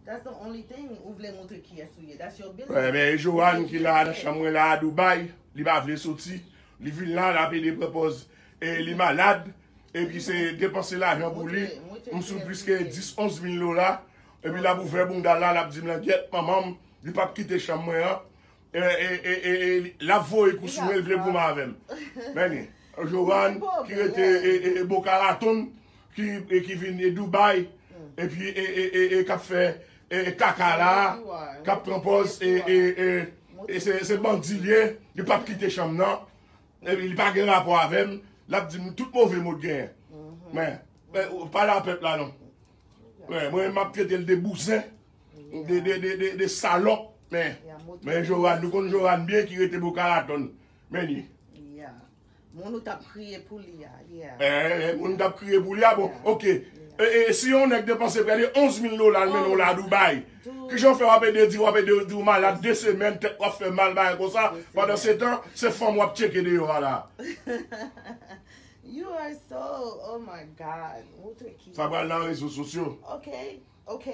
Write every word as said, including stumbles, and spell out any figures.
That's the only thing. Ou vle montre kiyès ou ye. That's your business. Wè, men Joanne ki la nan chanm mwen la a Dubai, li pa vle soti. Li vin la, l ap ede pran pòz e li malad. Epi se depanse lajan pou li. M sou plis ke dis, onz mil dola. Epi l ap ouvè bounda la, l ap di m langyèt manman m, li p ap kite chanm mwen an. E, e, e, e, e, l ap voye kou sou mwen, l vle goumen avè m. Men, Joanne, ki rete e, e, e, Boca Raton, ki, e, ki vin e Dubai, epi e, e, e, e, k ap fè e, e, kaka la, k ap pran pòz, e, e, e, e se, se bandi l ye, li p ap kite chanm nan, epi li pa gen rapò avè m, l ap di m tout move mo l genyen. Men, men, ou pale a pèp la non. Men, mwen, m ap trete l de bouzen, de, de, de, de, de salòp, men, men Joanne, nou konn Joanne byen ki rete Boca Raton. Men li. Moun ou t ap kriye pou li a, yeah. Eh, moun ou t ap kriye pou li a, bon, ok. E, e, si yon nèg depanse prè de onz mil dola, l mennen w la Dubai. Kijan w fè w ap ede di, w ap ede di w malad de semèn, tèt w ap fè mal, bagay konsa. Pandan se tan, se fanm w ap tcheke deyò a la. You are so, oh my God. Montre ki. Sa pral nan rezo sosyo. Ok, ok.